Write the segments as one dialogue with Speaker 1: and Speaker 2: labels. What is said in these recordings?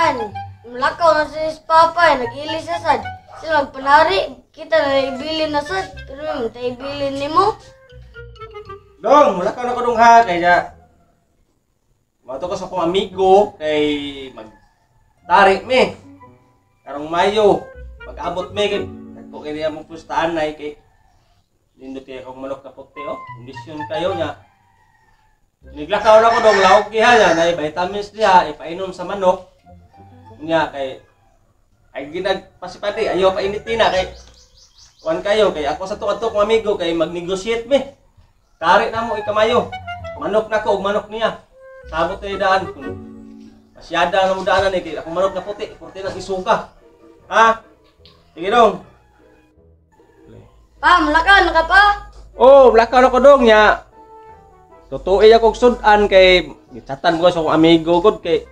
Speaker 1: An, mulakaw na si Papa, nag-ili sa sad. Sila magpanari, kita na ibilin na sad. Pero may ta ibilin nimo.
Speaker 2: Dong, mulakaw na ko dong ha kay ja. Mato ko sa akong amigo kay magtari mi. Karong Mayo, pag-abot mi kay dagko kay niya mong pustahan nay kay nindot kay akong manok na puti oh. Kondisyon kayo nya. Niglakaw na ko dong laog giha nya nay vitamins diha ipainom sa manok. Nya kay ay ginagpasipadi ayo painit na kay kuan kayo kay ako sa tuwa kong amigo kay mag-negotiate mi. Tari na mo ikamayo. Manok na ko og manok niya. Sabot tayo daan kung masyada na mo daanan eh kay akong manok na puti, puti nang isuka. Ha? Sige dong.
Speaker 1: Pa, mulakaw na ka pa.
Speaker 2: Oh, lakaw na ko dong nya. Tutuoy ako og sud-an kay gitsatan ko sa akong amigo gud kay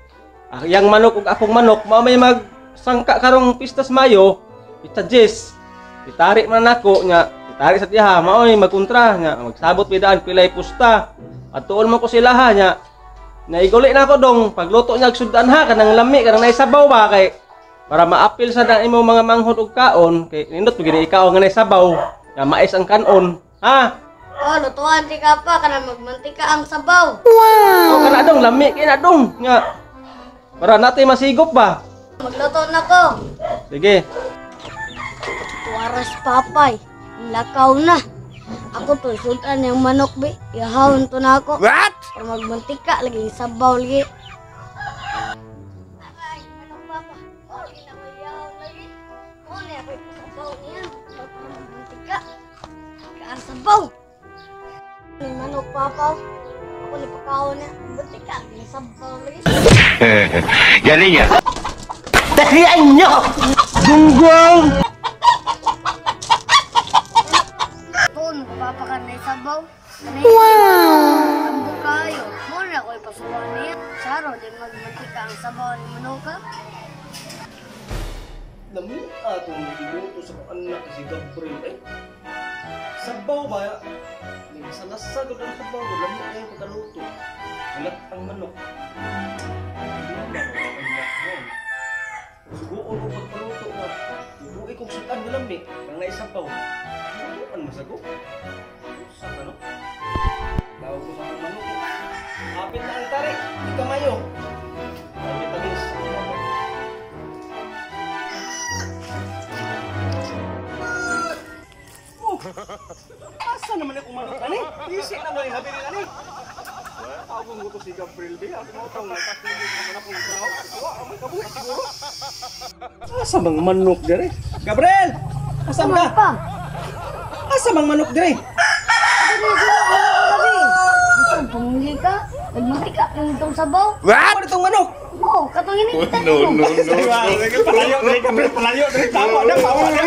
Speaker 2: yang manok ug akong manok mao may magsangka karong Pistas Mayo, pizza Jess. Itari man nako nya, itari sa tiyaha mao may magkontra nya, magsabot mi daan pilay pusta. Atuon man ko sila ha nya. Naiguli na ako dong, pagluto niya og sud-an ha kanang lami kanang naisabaw ba kay para maapil sa na imo mga manghod og kaon kay nindot mo gini ikaw nga naisabaw, nya mais ang kanon. Ha?
Speaker 1: Oh, lutuan di ka pa kana magmantika ang sabaw.
Speaker 2: Oh, kana dong lami kay na dong nga. Para natin masigop ba?
Speaker 1: Magluto na ko.
Speaker 2: Sige.
Speaker 1: Tuwaras papay, lakaw na. Ako to sudan yung manok be. Ihawon to na ako.
Speaker 3: What?
Speaker 1: Para magmantika lagi sabaw lagi. Ay, manok papa. Oh, lagi na ko ihawon lagi. Oh, niya ako ipasabaw niya. Para magmantika. Kaan sabaw. Yung manok papa. Ako ni pakaon niya. Mantika lagi sabaw lagi.
Speaker 3: Galing ah.
Speaker 2: Dalian nyo! Gunggong!
Speaker 1: Tuon ko papa ka na sabaw. Wow! Tambo kayo. Muna ko ipasuwa niya. Saro, di magmantika ang sabaw ni Manuka.
Speaker 2: Lami atong giluto sa akong anak si Gabriel. Ay, sabaw ba? Nagsalasa ko ang sabaw ko. Lami kayo pagkaluto. Alat ang manok. Hindi na ako ang anak ko. Suguon ko pagpaluto nga. Suguin kong sukan nga lami. Ang naisabaw. Suguan masago. Usa ka no? Tawag ko sa akong manok. Kapit na ang tari. Ikamayo. Ay, vitamins. Oh, asa naman akong manok ani? Isi na ba yung habi nila ni? Ako ko si Gabriel B. Ako mo itong nagkakilid naman akong tao. Wa, ang may kabuhi siguro. Asa bang manok dire? Gabriel! Asa ka?
Speaker 1: Pa,
Speaker 2: Asa bang manok dire?
Speaker 1: ito, pumili ka. Nagmantika ng itong sabaw.
Speaker 3: What?
Speaker 2: Ano itong manok?
Speaker 1: Oo, katong ini kita
Speaker 3: No, no, no, no.
Speaker 2: Palayo dire, Gabriel, palayo dire. Tama na, tama na.